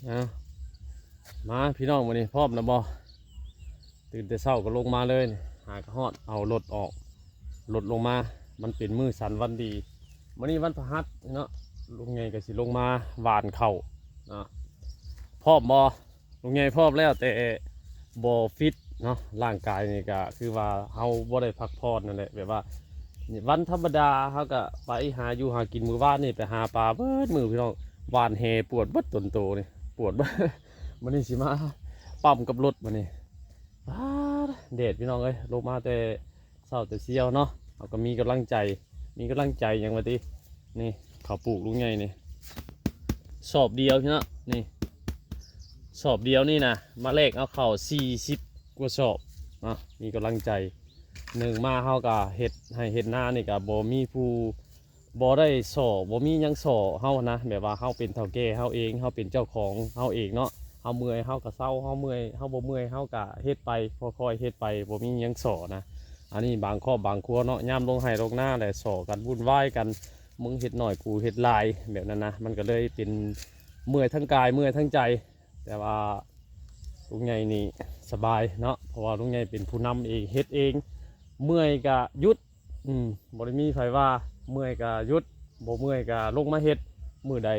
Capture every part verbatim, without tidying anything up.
นะมาพี่น้อง มื้อนี้พร้อมแล้วบ่ ตื่นแต่เช้าก็ลงมาเลยนี่ หากะฮอด เอารถออก รถลงมา มันเป็นมื้อสันวันดี มื้อนี้วันพฤหัสเนาะ ลุงใหญ่ก็สิลงมาหว่านข้าวเนาะ พร้อมบ่ ลุงใหญ่พร้อมแล้ว แต่บ่ฟิตเนาะ ร่างกายนี่ก็คือว่าเฮาบ่ได้พักผ่อนนั่นแหละ แบบว่า วันธรรมดาเฮาก็ไปหาอยู่หากิน มื้อวานนี่ไปหาปลาเบิดมื้อพี่น้อง หว่านแหปวดเบิดต้นโตนี่ ปวดเบิด มื้อนี้สิมาปั๊มกับรถมื้อนี้ ป๊าด แดดพี่น้องเอ้ย ลงมาแต่เช้าแต่เซี้ยวเนาะ เฮาก็มีกำลังใจ มีกำลังใจหยังวะติ นี่ ข้าวปลูกลุงใหญ่นี่ สอบเดียวพี่น้อง นี่ สอบเดียวนี่นะ มาแลกเอาข้าวสี่สิบกว่าสอบเนาะ มีกำลังใจ หนึ่งมาเฮาก็เฮ็ดไฮ่เฮ็ดนานี่ก็บ่มีผู้ บ่ได้ซ้อ บ่มีหยังซ้อเฮานะ แบบว่าเฮาเป็นเฒ่าแก่เฮาเอง เฮาเป็นเจ้าของเฮาเองเนาะ เฮาเมื่อยเฮาก็เซา เฮาเมื่อย เฮาบ่เมื่อยเฮาก็เฮ็ดไป ค่อยๆเฮ็ดไป บ่มีหยังซ้อนะ อันนี้บางครอบบางครัวเนาะ ยามลงไฮ่ลงนาแหละ ซ้อกันวุ่นวายกัน มึงเฮ็ดน้อยกูเฮ็ดหลาย แบบนั้นนะ มันก็เลยเป็นเมื่อยทั้งกายเมื่อยทั้งใจ แต่ว่าลุงใหญ่นี่สบายเนาะ เพราะว่าลุงใหญ่เป็นผู้นำเอง เฮ็ดเอง เมื่อยก็หยุด อืม บ่ได้มีไผว่า เมื่อยก็หยุด บ่เมื่อยก็ลงมาเฮ็ด มื้อใด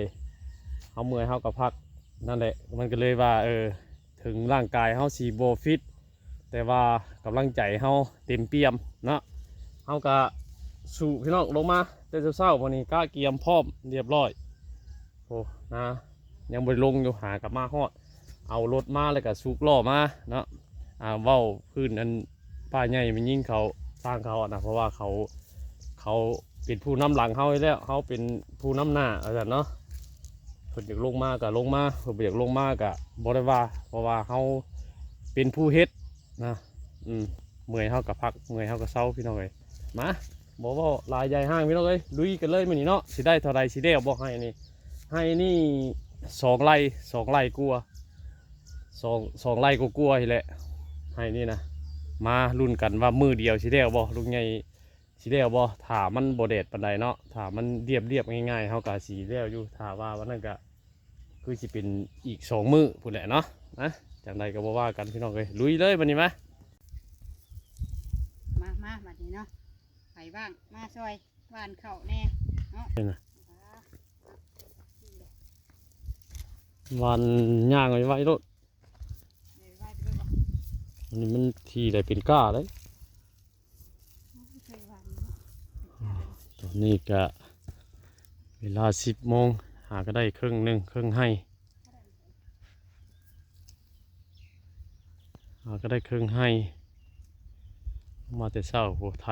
เฮาเมื่อยเฮาก็พัก นั่นแหละ มันก็เลยว่า เออ ถึงร่างกายเฮาสิบ่ฟิต แต่ว่ากำลังใจเฮาเต็มเปี่ยมเนาะ เฮาก็สู้พี่น้อง ลงมาแต่เช้าๆ มื้อนี้กะเกียมพร้อมเรียบร้อย โอ้ นะ ยังบ่ได้ลงอยู่ หากลับมาฮอด เอารถมาแล้วก็สูบล้อมาเนาะ อ่า เว้าพื้นอันป้าใหญ่แม่ยิ่งเขา ทางเขาอะนะ เพราะว่าเขา เขาเป็นผู้นำหลังเฮาอยู่แล้ว เฮาเป็นผู้นำหน้า ว่าซั่นเนาะ เพิ่นอยากลงมาก็ลงมา เพิ่นบ่อยากลงมาก็บ่ได้ว่า เพราะว่าเฮาเป็นผู้เฮ็ดนะ อืม เมื่อยเฮาก็พัก เมื่อยเฮาก็เซาพี่น้องเอ้ย มา บ่เว้าหลายใหญ่ห้างพี่น้องเอ้ย ลุยกันเลยมื้อนี้เนาะ สิได้เท่าใด สิแล้วบ่ไฮ่นี่ ไฮ่นี่สองไร่ สองไร่กว่า สอง สองไร่กว่าๆนี่แหละ ไฮ่นี่นะ มาลุ้นกันว่ามื้อเดียวสิแล้วบ่ ลุงใหญ่สิแล้วบ่ ถ้ามันบ่แดดปานใดเนาะ ถ้ามันเรียบๆง่ายๆ เฮาก็สิแล้วอยู่ ถ้าว่าวันนั้นก็คือสิเป็นอีกสองมื้อพู้นแหละเนาะ นะ จั่งใดก็บ่ว่ากันพี่น้องเอ้ย ลุยเลยบัดนี้มา มา มา บัดนี้เนาะ ไผว่าง มาซอย หว่านข้าวแน่ เนาะ เป็นไง หว่านย่างไว้ไว้โลด เดี๋ยวไว้ไปเลยบ่ อันนี้มันที่ใดเป็นก้าเลย ไม่เคยหว่านเนาะ ตอนนี้ก็เวลาสิบโมง หาก็ได้ครึ่งหนึ่ง ครึ่งไฮ่ หาก็ได้ครึ่งไฮ่ มาแต่เช้า โห ไถ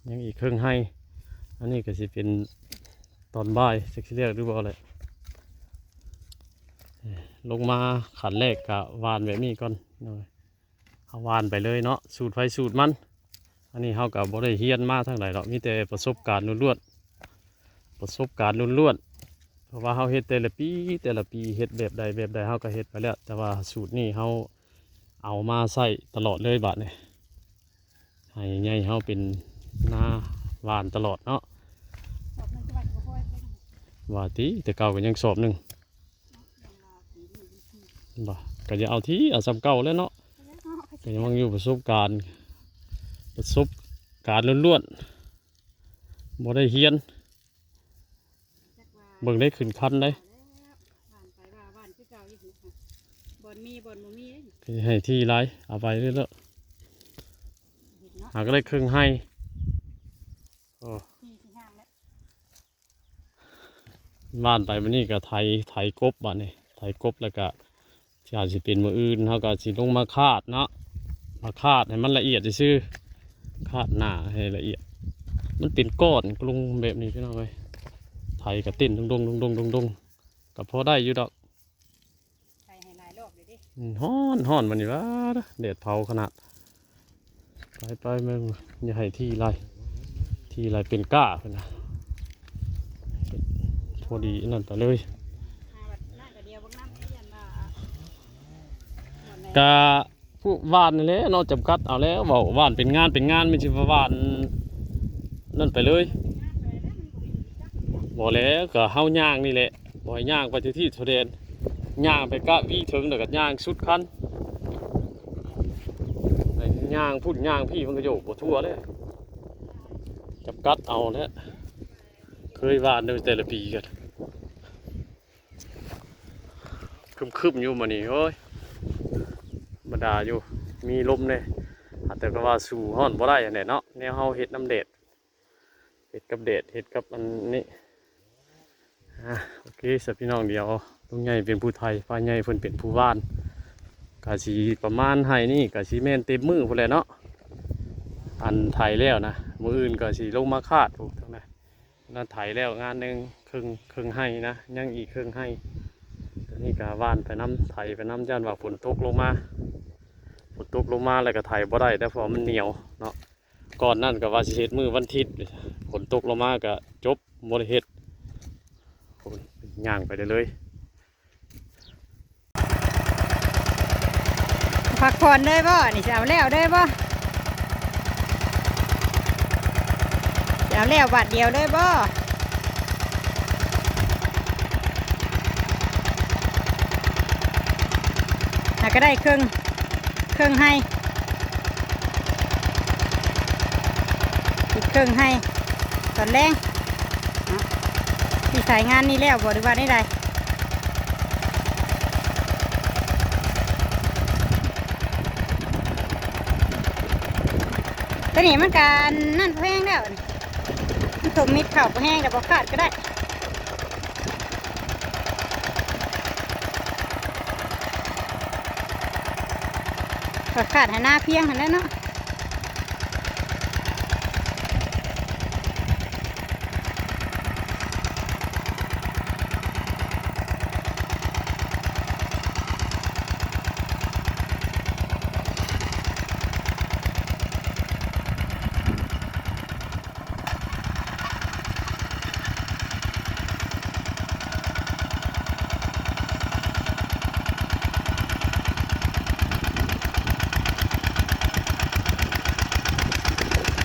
ยังอีกครึ่งไฮ่ อันนี้ก็สิเป็นตอนบ่าย จักสิเรียกหรือบ่แหละ ลงมาขันแรกก็หว่านแบบนี้ก่อน เอาหว่านไปเลยเนาะ สูตรไผสูตรมัน อันนี้เฮาก็บ่ได้เรียนมาทางใดดอก มีแต่ประสบการณ์ล้วนๆ ประสบการณ์ล้วนๆ เพราะว่าเฮาเฮ็ดแต่ละปี แต่ละปีเฮ็ดแบบใดแบบใดเฮาก็เฮ็ดไปแล้ว แต่ว่าสูตรนี้เฮาเอามาใช้ตลอดเลยบัดนี้ ไฮ่ใหญ่เฮาเป็นนาหว่านตลอดเนาะ สอบหนึ่งจังหวัดก็พอแล้ว ว่าติ แต่เก่าก็ยังสอบหนึ่ง บ่ ก็อย่าเอาที่ เอาส่ำเก่าแล้วเนาะ ก็ยังหวังอยู่ประสบการณ์ ประสบการณ์ล้วนๆ บ่ได้เรียน เบิ่งได้ขึ้นคันได้ หว่านไปว่าหว่านคือเก่าอยู่หั่นค่ะ บ่อนมีบ่อนบ่มีเด้ ก็ให้ที่หลาย เอาไปเรื่อยๆ เห็นเนาะ หาก็ได้ครึ่งไฮ่ โอ้ ที่ที่ห้างแล้ว หว่านไปมื้อนี้ก็ไถ ไถกบบัดนี้ ไถกบแล้วก็ สิอาจสิเป็นมื้ออื่น เฮาก็สิลงมาคาดเนาะ มาคาดให้มันละเอียดซื่อๆ คาดหน้าให้ละเอียด มันเป็นก้อนกรุงแบบนี้พี่น้องเอ้ย ไถก็เต้นดงๆ ดงๆ ดงๆ ก็พอได้อยู่ดอก ใส่ให้หลายรอบเลยเด้ อืม ฮ้อน ฮ้อนบัดนี้ ว้า แดดเผาขนาด ไป ไป แม่ง อย่าให้ที่ไร่ ที่ไร่เป็นก้าเพิ่นนะ พอดีนั่นไปเลย หาวัดหน้ากะเดียวเบิ่งน้ำให้ยันว่า กะผู้หว่านนี่แหละเนาะ จำกัดเอาแล้ว เว้าหว่านเป็นงานเป็นงาน แม่นสิว่าหว่านนั่นไปเลย บ่แล้ว ก็เฮาย่างนี่แหละ บ่ให้ย่างไปที่ที่แสดง ย่างไปกะวีเถิงแล้วก็ย่างสุดคัน ย่างพุ้นย่างพี้มันก็โยกบ่ทั่วเลย จำกัดเอาแหละ เคยหว่านในแต่ละปีกัน ครึมๆอยู่มื้อนี้ โอ้ย ธรรมดาอยู่ มีลมแหน่ แต่ก็ว่าสู้ฮ้อนบ่ได้หั้นแหละเนาะ แนวเฮาเฮ็ดนำแดด เฮ็ดกับแดด เฮ็ดกับอันนี้ อ่ะ โอเค ซะพี่น้อง เดี๋ยวลุงใหญ่เป็นผู้ไถ ป้าใหญ่เพิ่นเป็นผู้หว่าน ก็สิประมาณไฮ่นี่ก็สิแม่นเต็มมื้อพู้นแหละเนาะ อันไถแล้วนะ มื้ออื่นก็สิลงมาคาดพู้นทางนั้น นั่นไถแล้วงานหนึ่ง ครึ่ง ครึ่งไฮ่นะ ยังอีกครึ่งไฮ่ อันนี้ก็หว่านไปนำ ไถไปนำ ย้านว่าฝนตกลงมา ฝนตกลงมาแล้วก็ไถบ่ได้แล้ว เพราะมันเหนียวเนาะ ก่อนนั่นก็ว่าสิเฮ็ดมื้อวันอาทิตย์ ฝนตกลงมาก็จบ บ่ได้เฮ็ด โอ้ย ย่างไปได้เลย พักผ่อนเลยบ่ นี่สิเอาแล้วเลยบ่ สิเอาแล้วบาดเดียวเลยบ่ หาก็ได้ครึ่ง ครึ่งไฮ่ อีกครึ่งไฮ่ ตอนแลง เนาะ สิสายงานนี่แล้วบ่ หรือว่าได้ใด ตัวนี้มันก็อันนั่นพอแห้งแล้ว มันถมมิดเข้าพอแห้งแล้ว บ่คาดก็ได้ ก็คาดให้หน้าเพียงหั้นแหละเนาะ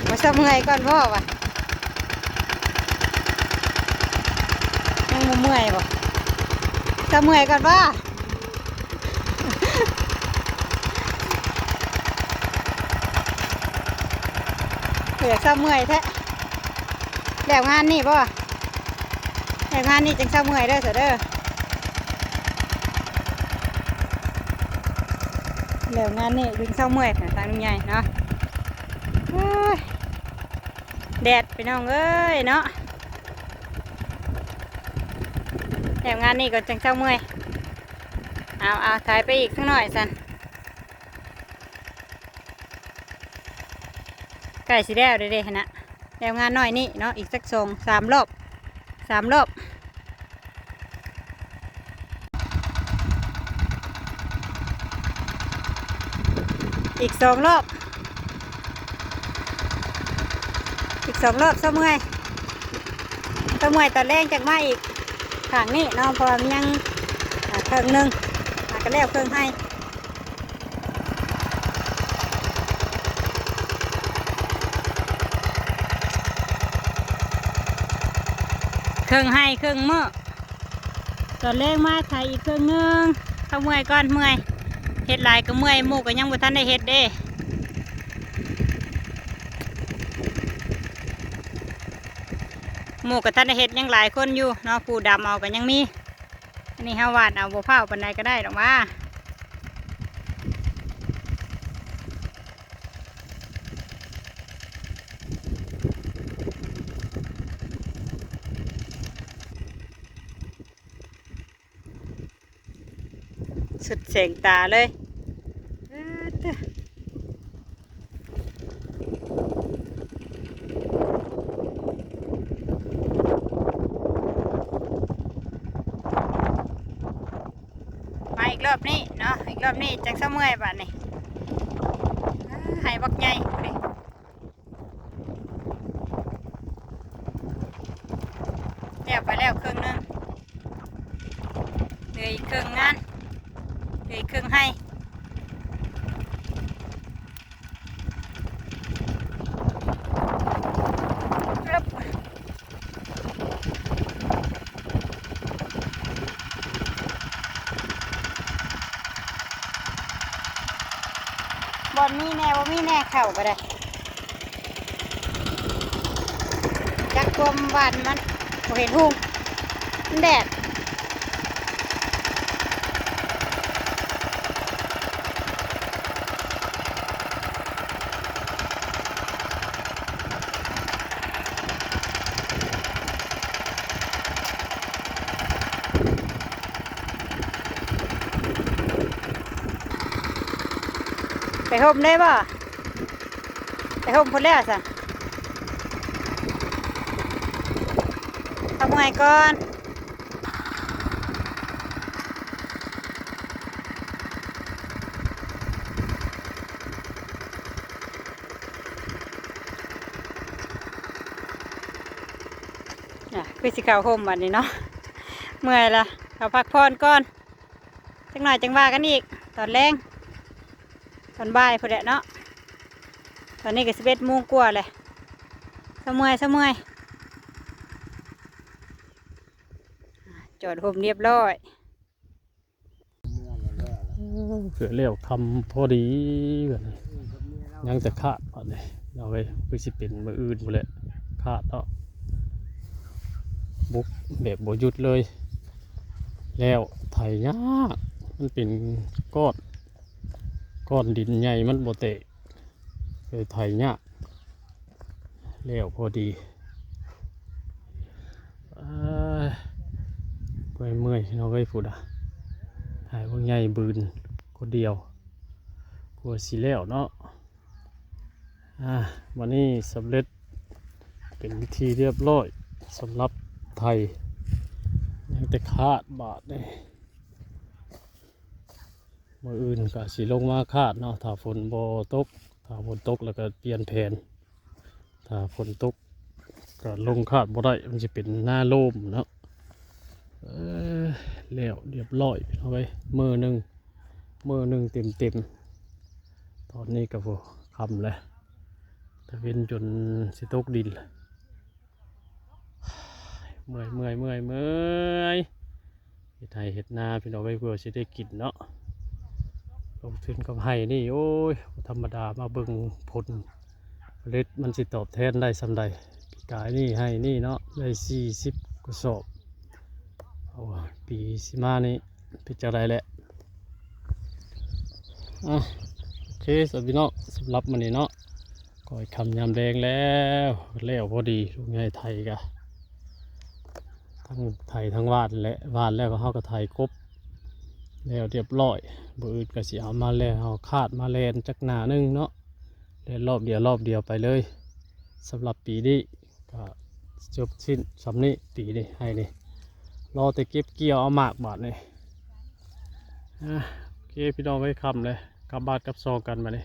มาซะเมื่อยก่อนบ่วะ ยังบ่เมื่อยบ่ ซะเมื่อยก่อนบ่ เหือซะเมื่อยแท้ แล้วงานนี่บ่ แล้วงานนี่จังซะเมื่อยเด้อ ซะเด้อ แล้วงานนี่จังซะเมื่อยนะ ทางลุงใหญ่เนาะ โอ้ย แดดพี่น้องเอ้ยเนาะ แล้วงานนี่ก่อนจังซะเมื่อย เอา เอา ถ่ายไปอีกสักหน่อยสัน ใกล้สิแล้วเด้ๆ หั่นนะ แล้วงานน้อยนี่เนาะ อีกสักสองสามรอบ สามรอบ อีกสองรอบ อีกสองรอบ ซะเมื่อย ซะเมื่อย ตอนแลงจักมาอีก ข้างนี้เนาะ เพราะว่ามันยัง อ่า ครึ่งหนึ่ง อ่า ก็แล้วครึ่งไฮ่ ครึ่งไฮ่ครึ่งมื้อ ตอนแลงมาไถอีกครึ่งหนึ่ง เขาเมื่อยก่อน เมื่อย เฮ็ดหลายก็เมื่อย หมู่ก็ยังบ่ทันได้เฮ็ดเด้ หมู่ก็ทันได้เฮ็ด ยังหลายคนอยู่เนาะ ผู้ดำเอาก็ยังมี อันนี้เฮาหว่านเอา บ่ฟ้าวปานใดก็ได้ดอกว่า สุดแสงตาเลย มาอีกรอบนี้เนาะ อีกรอบนี้จังซะเมื่อยบาดนี้ อ้า ไฮ่บักใหญ่ แล้วไปแล้วครึ่งหนึ่ง เหลืออีกครึ่งงาน เหลืออีกครึ่งไฮ่ ครับ มีแน่บ่มีแน่ เข้าก็ได้ จักความหวานมัน บ่เห็นหุง มันแดด ไปห่มได้บ่ ไปห่มพุ้นแล้วซะ เอาเมื่อยก่อน อ่ะ คือสิเข้าห่มบัดนี้เนาะ เมื่อยละ เข้าพักผ่อนก่อน จักหน่อยจั่งว่ากันอีก ตอนแลง ตอนบ่ายพุ้นแหละเนาะ ตอนนี้ก็สิบเอ็ดโมงกว่าแหละ เซาเมื่อย เซาเมื่อย อ่ะ จอดห่มเรียบร้อย เพื่อแล้วค่ำพอดีบัดนี้ ยังแต่คาดบัดนี้ เอาไว้คือสิเป็นมื้ออื่นพุ้นแหละ คาดเนาะ บุกแบบบ่หยุดเลย แล้วไถยาก มันเป็นก้อน ก้อนดินใหญ่ มันบ่แตก เลยไถยาก แล้วพอดี เอ้ย เมื่อยๆ เนาะเว้ย พุ้นอะ ไถบักใหญ่บืนคนเดียว กว่าสิแล้วเนาะ อ่า วันนี้สำเร็จเป็นที่เรียบร้อย สำหรับไถ ยังแต่คาดบาดนี่ มื้ออื่นก็สิลงมาคาดเนาะ ถ้าฝนบ่ตก ถ้าฝนตกแล้วก็เปลี่ยนแผน ถ้าฝนตกก็ลงคาดบ่ได้ มันสิเป็นนาโลมเนาะ เอ้อ แล้วเรียบร้อยพี่น้องเอ้ย มื้อหนึ่ง มื้อหนึ่งเต็มๆ ตอนนี้ก็ โอ้ ค่ำแล้ว ตะเว็นจนสิตกดินแล้ว เมื่อย เมื่อย เมื่อย เมื่อย เฮ็ดไร่เฮ็ดนาพี่น้องเอ้ย เพื่อสิได้กินเนาะ ลงทุนกับไร่นี่ โอ้ย บ่ธรรมดา มาเบิ่งผลผลิตมันสิตอบแทนได้ส่ำใด ปีกายนี่ไร่นี่เนาะ ได้สี่สิบกว่าสอบ โอ้ย ปีสิมานี่เป็นจั่งใดแหละ อ่ะ โอเค สำหรับพี่น้อง สำหรับมื้อนี้เนาะ ก็ค่ำยามแลงแล้ว แล้วพอดี ลุงใหญ่ไถกะ ทั้งไถทั้งหว่านแหละ หว่านแล้วก็เฮาก็ไถกบ แล้วเรียบร้อย มื้ออื่นก็สิเอามาแล้ว เฮาคาดมาแล่นจักหน้าหนึ่งเนาะ แล่นรอบเดียว รอบเดียวไปเลย สำหรับปีนี้ก็จบสิ้นส่ำนี้ ปีนี้ไร่นี่ รอแต่เก็บเกี่ยวเอาหมากบาดนี่ อ่ะ โอเค พี่น้องเอ้ย ค่ำเลย กลับบ้านกลับซองกันบาดนี้